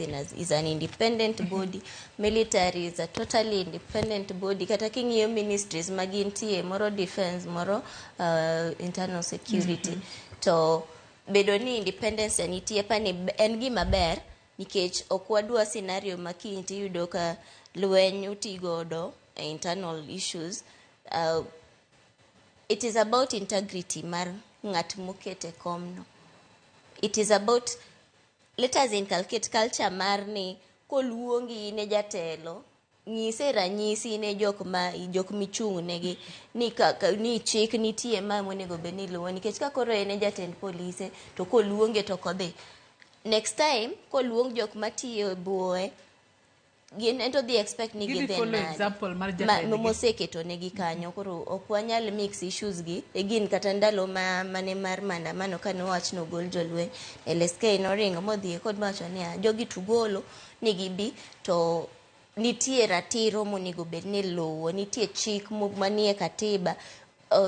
is an independent body, military is a totally independent body. Kata king'iyo ministries ma gintie, moro defense, moro internal security. To bedo ni independence nitie pani en gima ber nikech ok wadwa scenario ma kiny tiyudo ka lweny oti godo e internal issues. It is about integrity mar ng'at moket e komno. It is about, let us inculcate culture mar ni koluongi ne jatelo, nyise ranyisi ne jok ma jok michung' negi ni, ni chik nitie ma monego bed ni iluwo. Nikech ka koro en e jatend polise to koluonge to ok odhi, next time koluong jok matiyo e buoye, gin ento dhi expect ni gidhi gidhi follow nade. Example mar jatendgi. Moseketo negi kanyo. Koro ok wanyal mix issues gi again. Kata ndalo ma mane mar maandamano, kane owach nogol jolweny, LSK noringo modhi e kod mowacho niya, jogi tugolo ni gibi to nitie ratiro monego bed ni luwo, nitie chik manie katiba,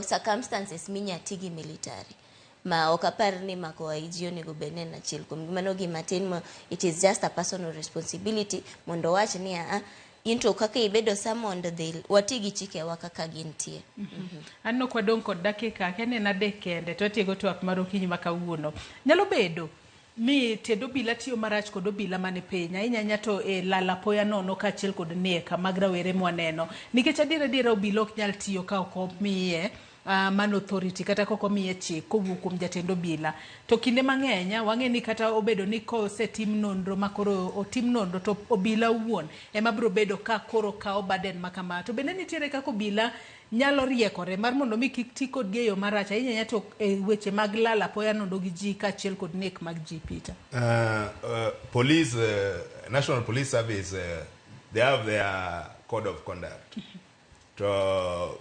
circumstances minya ti gi military ma ok apar ni mako IG onego bed ni en achiel kuom mano. Gima tin ma it is just a personal responsibility mondo owach ni, "Ah, in to kaka ibedo summoned, dhi wati gi chikewa kaka gintie." Aneno ka wadong' kod dakika akia ni en 3 kende to watieko twak mar okinyi ma kawuono. Nyalo bedo ni tend obila tiyo marach kod obila mani piny ahinya ahinya to e lal apoya nono kaachiel kod nek mag rawere mwaneno. Nikech adier adiera obila ok nyal tiyo ka ok omiye mano authority kata ka ok omiye chik kowuok kuom jatend obila. To kinde mang'eny wang'e ni kata obedo ni kosetim nonro ma koro otim nonro to obila owuon ema biro bedo ka koro kawo burden ma kama. To bende nitiere kaka obila nyalo riekore mar mondo mi kik ti kodgi e yo marach ahinya ahinya to e weche mag lal apoya nono gi ji kaachiel kod nek mag ji, Peter. Police, National Police Service, they have their code of conduct. To